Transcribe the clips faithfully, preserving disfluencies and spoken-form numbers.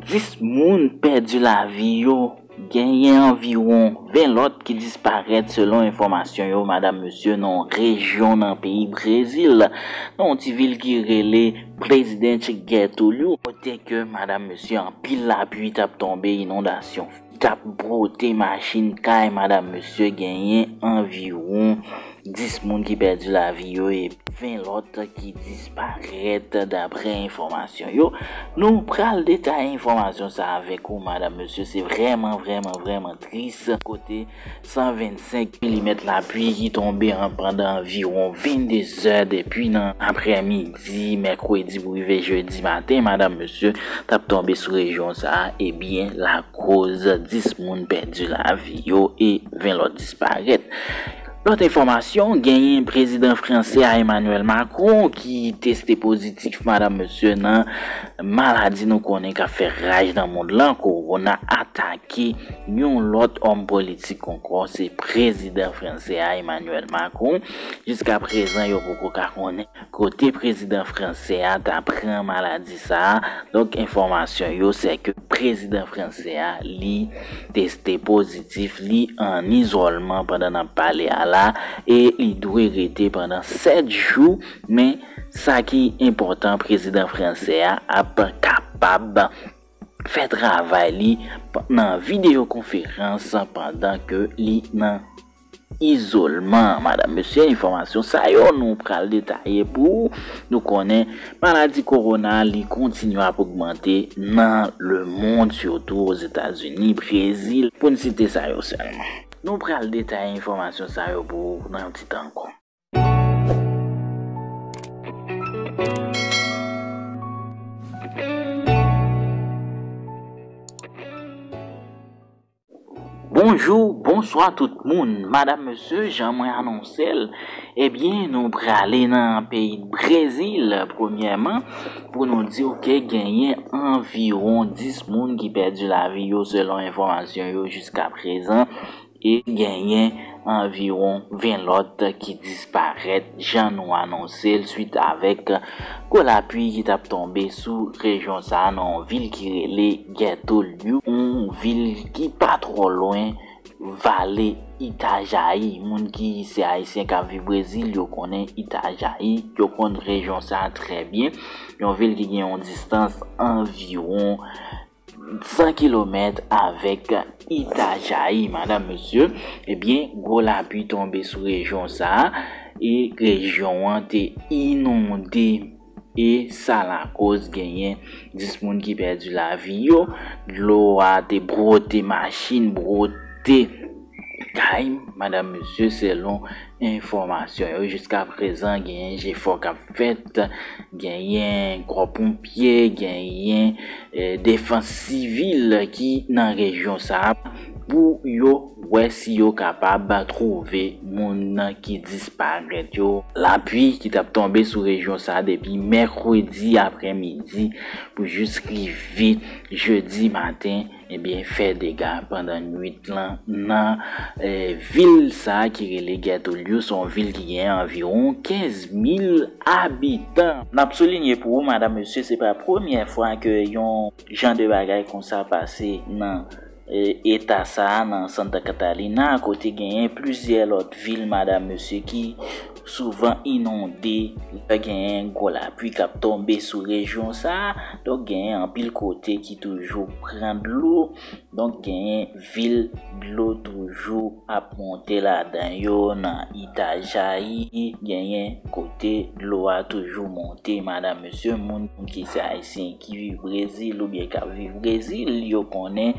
Dis moun pèdi lavi yo, genyen anviwon ven lòt ki disparèt selon enfòmasyon yo, madanm, mesye, nan yon rejyon nan peyi Brezil, nan yon ti vil ki rele Presidente Getúlio, kote ke, madanm, mesye, anpil lapli t ap tonbe, inondasyon t ap bwote machin, kay, madanm, mesye, genyen anviwon dis moun ki pèdi lavi yo e ven lòt ki disparèt, daprè enfòmasyon yo. Nou pral detaye enfòmasyon sa avèk ou, madanm, mesye. Se vrèman, vrèman, vrèman tris. Kote san vennsenk milimèt lapli ki tonbe an, pandan anviwon vennde zè depi nan aprèmidi, mèkredi pou rive jedi maten, madanm, mesye, t ap tonbe sou rejyon sa a, ebyen, lakoz dis moun pèdi lavi yo e ven lòt disparèt. Lòt enfòmasyon, genyen prezidan fransè a Emmanuel Macron ki teste pozitif, madanm, mesye, nan maladi nou konnen k ap fè raj nan mond lan, kowona atake yon lòt òm politik ankò, se prezidan fransè a Emmanuel Macron. Jiska prezan, yo poko ka konnen kote prezidan fransè a ta pran maladi sa a. Donk, enfòmasyon yo, se ke prezidan fransè a, li teste pozitif, li an izòlman pandan n ap pale a la, e li dwe rete pandan sèt jou. Men, sa ki enpòtan, prezidan fransè a ap kapab fè travay li p-, nan videyo konferans pandan ke li nan izolman. Madanm, mesye, enfòmasyon sa yo nou pral detaye pou ou. Nou konnen maladi kowona li kontinye ap ogmante nan lemonn, sitou Ozetazini, Brezil, pou n site sa yo sèlman. Nou pral detaye enfòmasyon sa yo pou ou nan yon ti tan ankò. Bonjou, bonswa tout moun. Madanm, mesye, jan mwen anonse l, ebyen, nou prale nan peyi Brezil, premyèman, pou nou di w ke genyen anviwon dis moun ki pèdi lavi yo, selon enfòmasyon yo jiska prezan, e genyen anviwon ven lòt ki disparèt, jan nou anonse l, swit avèk gwo lapli ki t ap tonbe sou rejyon sa a, nan yon vil ki rele Getúlio, yon vil ki pa twò lwen vale Itajaí. Moun ki se Ayisyen k ap viv Brezil, yo konnen Itajaí, yo konn rejyon sa a trè byen. Yon vil ki gen yon distans anviwon san kilomèt avèk Itajaí, madanm, mesye. Ebyen, gwo lapli tonbe sou rejyon sa a, e rejyon an te inonde, e sa lakoz genyen dis moun ki pèdi lavi yo. Dlo a te bwote machin, bwote kay, madanm, mesye, selon enfòmasyon yo. Jiska prezan, genyen jefò k ap fèt, genyen kò ponpye, genyen, eh, defans sivil ki nan rejyon sa a pou yo wè si yo kapab twouve moun ki disparèt yo. Lapli ki t ap tonbe sou rejyon sa a depi mèkredi aprèmidi pou jis rive jedi maten, ebyen, fè dega pandan nuit lan nan, eh, vil sa a ki rele Getúlio, se yon vil ki gen anviwon kenz mil abitan. N ap soulinye pou ou, madanm, mesye, se pa premyè fwa ke yon jan de bagay konsa pase nan, eh, eta sa a, nan Santa Catarina, kote genyen plizyè lòt vil, madanm, mesye, ki souvan inonde lè genyen gwo lapli k ap tonbe sou rejyon sa a. Donk, genyen anpil kote ki toujou pran dlo. Donk, genyen vil dlo toujou ap monte ladan yo, nan Itajaí, genyen kote dlo a toujou monte, madanm, mesye. Moun ki se Ayisyen ki viv Brezil oubyen k ap viv Brezil, yo konnen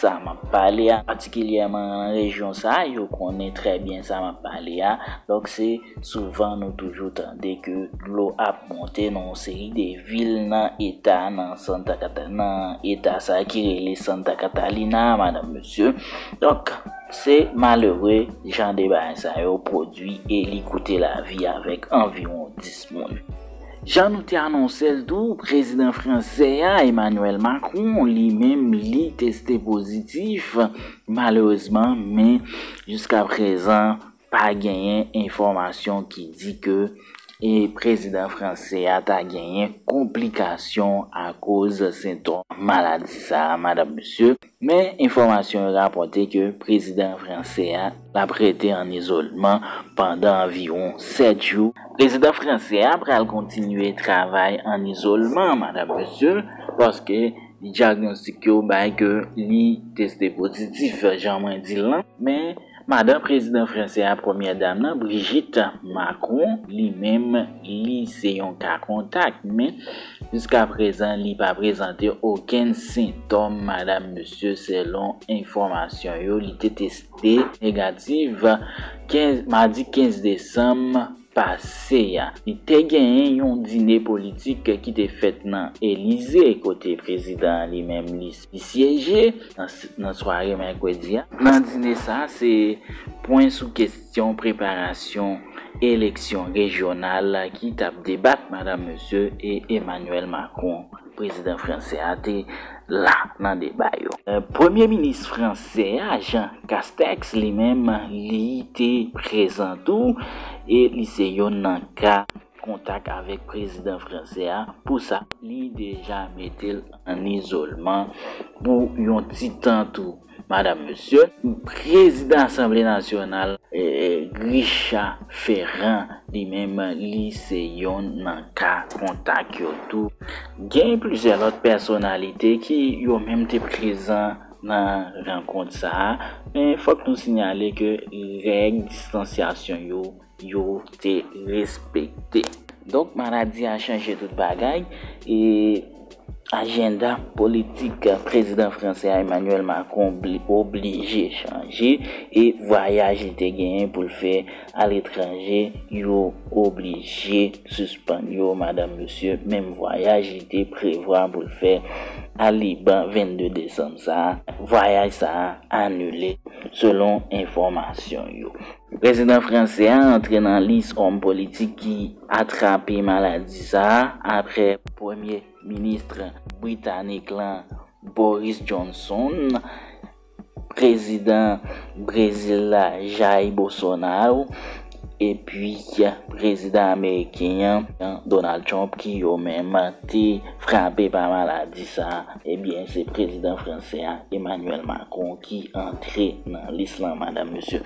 sa m ap pale a, patikilyèman nan rejyon sa a, yo konnen trè byen sa m ap pale a. Donk, se souvan nou toujou tande ke dlo ap monte nan yon seri de vil nan eta, nan Santa Cata-, nan eta sa a ki rele Santa Catalina, madanm, mesye. Donk, se malere jan de bagay sa yo pwodui e li koute lavi avèk anviwon dis moun. Jan nou te anonse l tou, prezidan fransè a, Emmanuel Macron, li menm, li teste pozitif, malerezman, men jiska prezan, pa genyen enfòmasyon ki di ke e prezidan franse a ta genyen konplikasyon akoz sentòm maladi sa a, madanm, mesye. Men, enfòmasyon yo rapòte ke prezidan franse a l ap rete an izolman pandan anviwon sèt jou. Prezidan franse a pral kontinye travay an izolman, madanm, mesye, paske dyagnostik yo bay ke li teste pozitif, jan mwen di l lan. Men, madanm prezidan franse a, premyè dam nan, Brigitte Macron, li menm, li se yon ka kontak. Men, jiska prezan, li pa prezante okenn sentòm, madanm, mesye, selon enfòmasyon yo. Li te teste negatif kenz, madi kenz desanm pase a. Li te genyen yon dine politik ki te fèt nan Elize, kote prezidan an li menm li, li syeje nan, nan sware mèkredi a. Nan dine sa a, se pwen sou kesyon preparasyon eleksyon rejyonal ki t ap debat, madanm, mesye, e Emmanuel Macron, prezidan franse a, te la nan deba yo. Eh, premye minis franse a, Jean Castex, li menm, li te prezan tou, e li se youn nan ka kontak avèk prezidan franse a. Pou sa, li deja mete l an izolman pou yon ti tan tou, madanm, mesye. Prezidan Asanble Nasyonal, eh, Richard Ferrand, li menm, li se youn nan ka kontak yo tou. Gen plizyè lòt pèsonalite ki yo menm te prezan nan rankont sa a, men fòk nou siyale ke règ distansyasyon yo, yo te respekte. Donk, maladi a chanje tout bagay, e ajanda politik prezidan franse a, Emmanuel Macron, obli-, oblije chanje, e vwayaj li te genyen pou l fè aletranje, yo oblije sispann yo, madanm, mesye. Menm vwayaj li te prevwa pou l fè a Liban vennde desanm sa a, vwayaj sa a anile, selon enfòmasyon yo. Prezidan franse a antre nan lis òm politik ki atrape maladi sa a, apre premye minis britanik lan, Boris Johnson, prezidan Brezil la, Jair Bolsonaro, epi prezidan ameriken an, Donald Trump, ki yo menm te frape pa maladi sa a. Ebyen, se prezidan franse a, Emmanuel Macron, ki antre nan lis lan, madanm, mesye.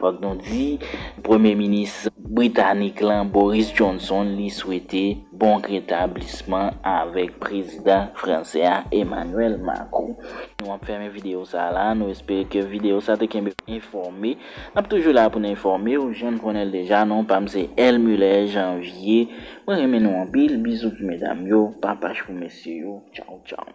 Fòk nou di, premye minis britanik lan, Boris Johnson, li swete bon retablisman avèk prezidan franse a, Emmanuel Macron. Nou ap fèmen videyo sa a la. Nou espere ke videyo sa te kenbe w enfòme. N ap toujou la pou n enfòme w. Jan n konnen l deja, non pa m se L Muller Janvier. Mwen renmen nou anpil. Bizou pou medam yo, papach pou mesye yo. Tchaw, tchaw.